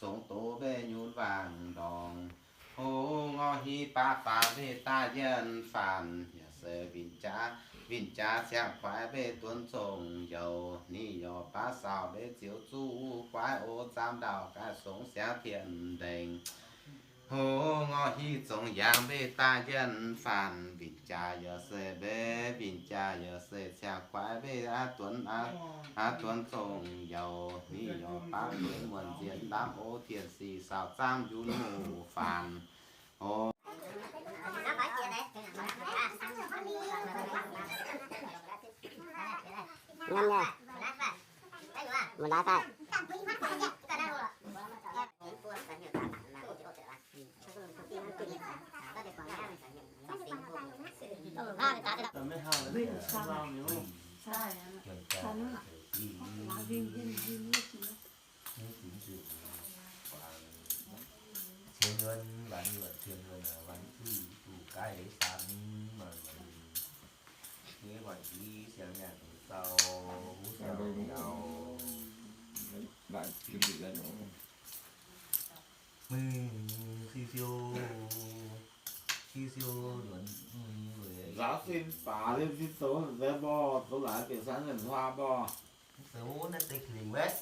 zongx doz mbeih nyunc waangc ndorngx. Hlo ngorc hih baav faanx mbeih daaih yienh faanx, yaac se winh jaax, winh jaax ciangx kuaaiv mbeih duonv zongh youz. Ninh yaac baav saauc mbeih ziouc zuqv guaiv o zaamv ndau gaax songx siangx tien ndengc. Hlo ngorc hih zongx yaangh mbeih daaih yienh faanx, winh jaax yaac se mbeih, winh jaax yaac se ciangx kuaaiv mbeih aav duonv, aav duonv zongh youz. Ninh yaac baav duonv muonc nziex ndamv o tien sic saauc zaamv yunc muoz faanx. O. Ngam nyei. Mv laaix fai? Thiên Luân, วันนี้วัน Thiên Luân, วันที่ ถูก ใกล้ สาม มา วันนี้ วันที่ เสียง อย่าง เศร้า หู เศร้า เศร้า Mingh siou siou, siou siou nzuonx, mingh lueic. Nzaaux sin faaux liemh sin zoux nzengc mborqv, zoux laaix bieqc san nzengc huaang mborqv. Zoux naaiv deix lingc wuov.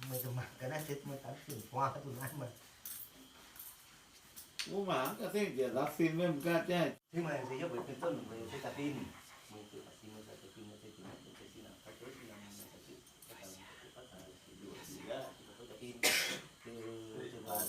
Meih zuqc mangc gaax naaiv deix meih daaih zinh huaang duqv naaiv meih. Wuov mangc gaax zengv njiec nzaaux sin meih mv gaax jaiv. Cingx meih se yopv weic dunh zunv meih se daaih fin. Meih zuqc daaih sin meih daaih fin, meih se daaih sin, daaih sin, daaih sin, daaih sin.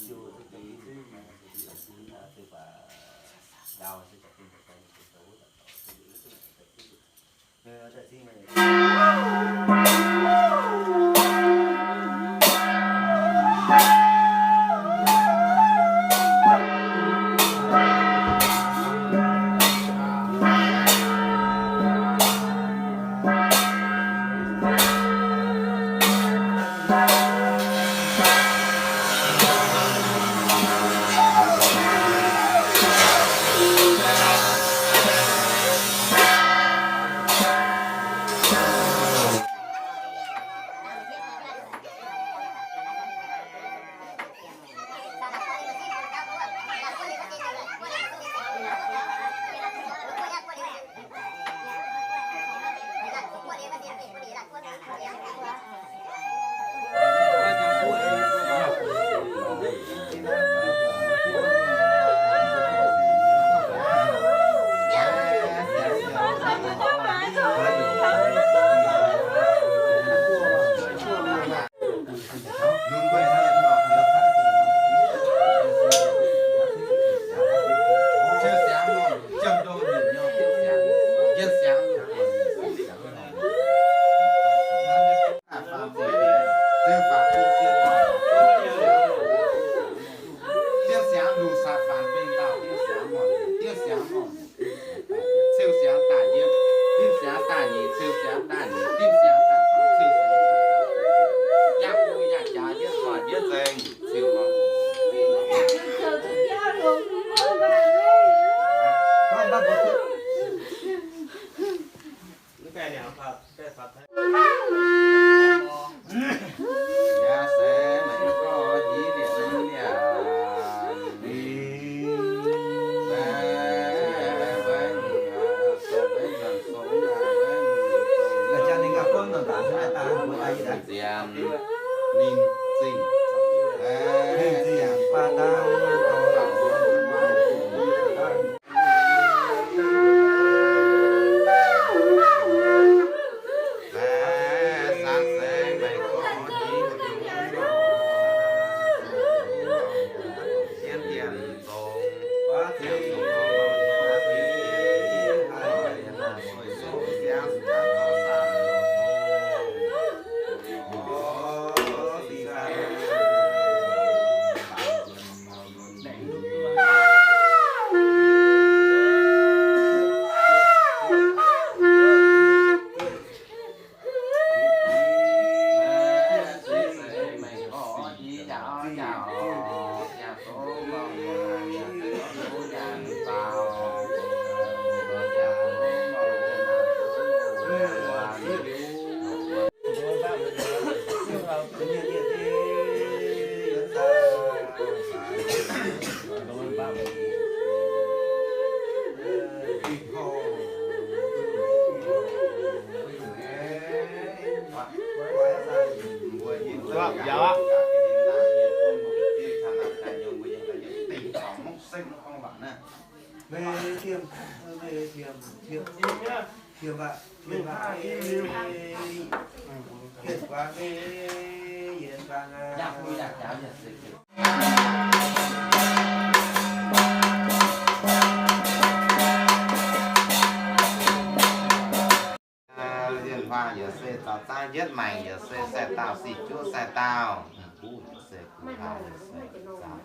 Yienh huaang yaac se zaux zaangv yietv maengc, yaac se sai dauh sic juov sai dauh. Mv buv yaac se guh hlaax, yaac se zaux.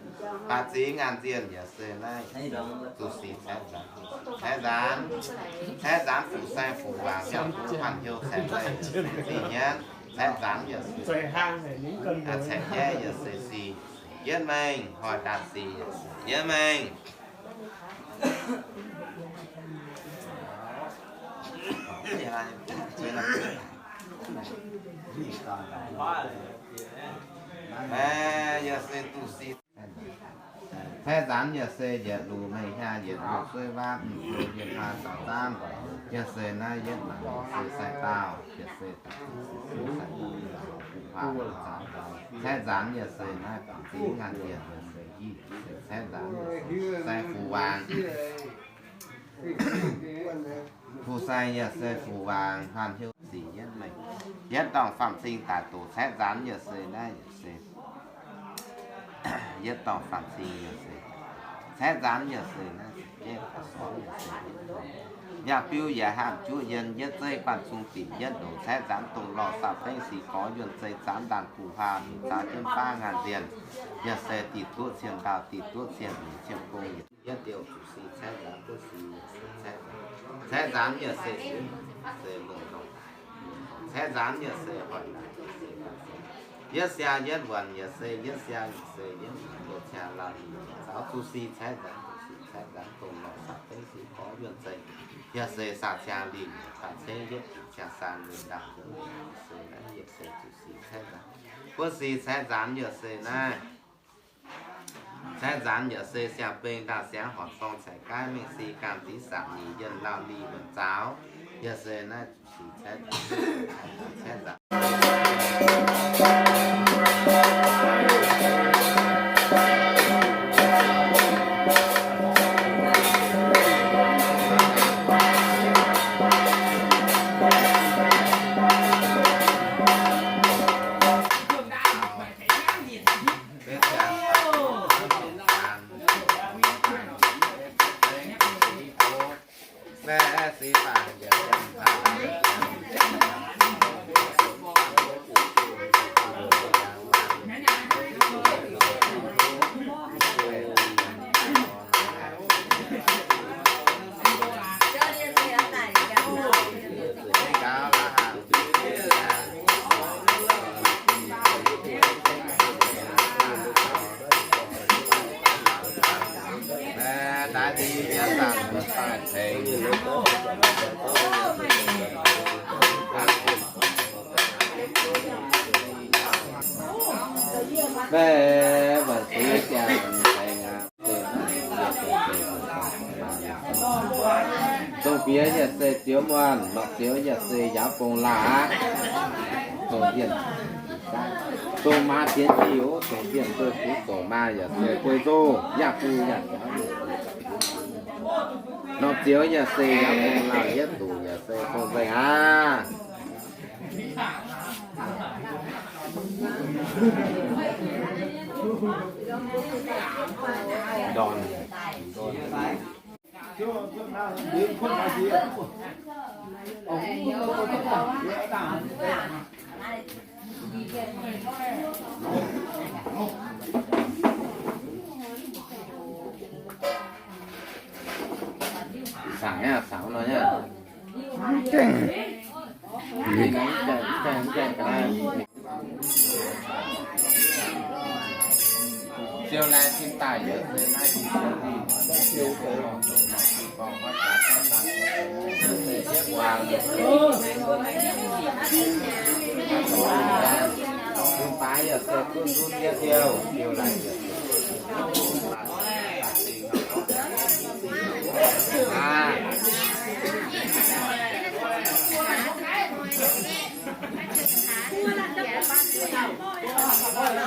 Baac zingx ngaanh zienh yaac se naaiv zuqc sic caeqv nzaanx, caeqv nzaanx, caeqv nzaanx fuc sai fuc waangc, yaac bun hanh hnyouv caeqv nzaanx, yaac se zingh hnyouv caeqv nzaanx, yaac se caeqv jaiv, yaac se sic yietv mengh, hoic ndaatc sic yietv mengh. Yaac se duqv sic caeqv nzaanx, yaac se yietc luc mengh hiaang yietc luc suiv waav, mv zuqc yienh hlaax zaux zaanv, yaac se naaiv yietv maengc, yaac se sai dauh, yaac se caeqv nzaanx, yaac se naaiv baac zingx ngaanh zienh, yaac se yie, caeqv nzaanx, yaac se sai fuc waangc. Fuc sai yaac se fuc waangc, hanh hnyouv sic yietv mengh. Yietv dorngh faam-cing daaih doqc caeqv nzaanx yaac se naaiv yaac se, yietv dorngh faam-cing yaac se caeqv nzaanx yaac se naaiv, yaac biu yaac haamh juqv yienh, yietv zeiv guanh zung dinc, yietv ndoqc caeqv nzaanx dongh lorh saah fengv sic gorx yuonh zei zaanv ndaanh guh hlaax, mingh zaaux jienv baav ngaanh zienh, yaac se diqc duqv cien ndau, diqc duqv cien nyeic, cien gong yietc, yietv diouh zuqc sic caeqv nzaanx, duqv sic caeqv nzaanx. Caeqv nzaanx yaac se, se longc ndorm, caeqv nzaanx yaac se hoic ndaatc, yietv siang yietv wuonc yaac se, yietv siang yaac se yietv wuonc, yietv siang lauh lih zaux zuqc sic caeqv nzaanx, zuqc sic caeqv nzaanx dongh lorh saah fengv sic gorx yuonh zei, yaac se saah siang lih baac cengv yietv diqc siang saang lih ndaangc, yaac se naaiv yaac se zuqc sic caeqv nzaanx. Buov sic caeqv nzaanx yaac se naaiv. Caeqv nzaanx yaac se siang-beng ndaauh siangx horc zorng caiv gaaiv mengh si gaam ziex samc nyeic yienh lauh lih wuonc zaux, yaac se naaiv zuqc sic caeqv nzaanx, caeqv nzaanx. Dongh bieqc yaac se zioux muonh, norqc zioux yaac se yaauv gong laah. Dongh mienh, dongh maa bienx diuc, dongh mienh dueiv-fux doqc maa yaac se guei nzungh, yaac bun yaac yaauv. Norqc zioux yaac se yaauv gong laah, yietv duqv yaac se gong nzengc aqv. Ndorn. Sangx nyei, sangx nor nyei. Gengh. Gengh, gengh, gengh, gengh. Siou naaiv tin daaih yaac se naaiv tin siou dingh, siou feix lorngc zoqc nor, tin gorngv huotv jaax saengv daaih, siepv waang, tin baaix yaac se gunv zunv jienv siou, siou naaiv yaac se aav.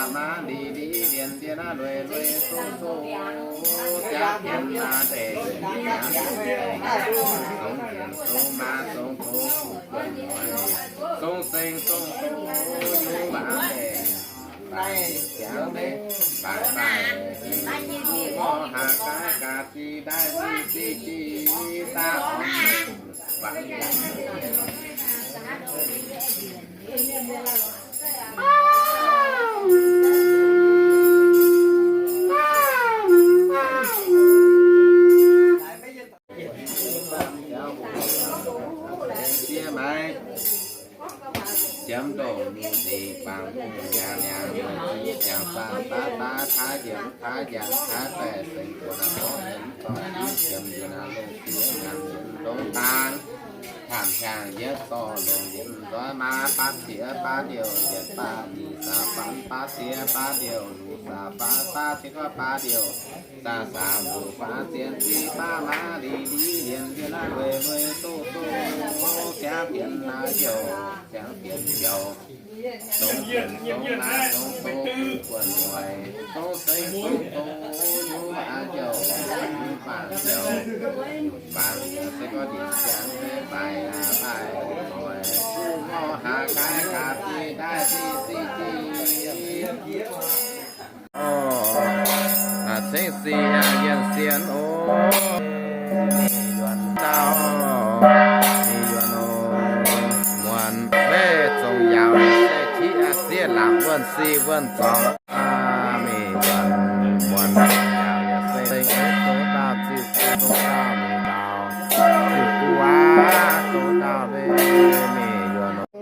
baac maaz lic lic lienh lienh aqv, lueic lueic song song, siangx bienx maaz deic, siangx bienx deic, zongx bienx zongx maaz zongx gox guv guonh mueiz, zongx seng zongx gox nyungc maaz deic, baac siangx deic, baac daic, mbuo haaix gaax gaax ziqc daaih ziqc ziqc ziqc daaih orn Jiex maiv jiem ndoh mingh nzengc bangc bung yaac niangx, jangx baac baav baav taav njiec taav njiec taav daaih seng guoqv naaiv orv mienh dorh jienv jiem njiec naaiv longc fiev nyanc mienh ndongx daan. Camv hiaangx yietv dorh longc yietv nzoih maaz baav ziex baav liouh yietc baav nyic zaangc faanv baav ziex baav liouh luc zaangc faanv baav ziex gorngv baav liouh zaangc zaangc luc faanv zien ziqc baav maaz lic lic lienh lienh aqv, lueic lueic doqv doqv siangx bienx naaiv youh, siangx bienx youh, zongx bienx zongx naaiv zongx doqv guonh mueiz, zongx seng zongx doqv nyungc maaz youh, nyungc maaz youh, faanv youh se gorngv ndiev siangx se baaix aqv, baaix mueiz, mv haaix gaax gaax ziqc daaih ziqc ziqc ziqc. Cingv sic yienh sienx oc. Mingh yuonx dauh, mingh yuonx oc. Muonc meiv zongc yaauc se qiv sieqv laangc wuonh sic wuonh zorngx. Mingh yuonx muonc zongc yaauc se zengx doqc dauh ziuc doqc dauh mingh dauh ziuc guaax doqc dauh mingh yuonx oc.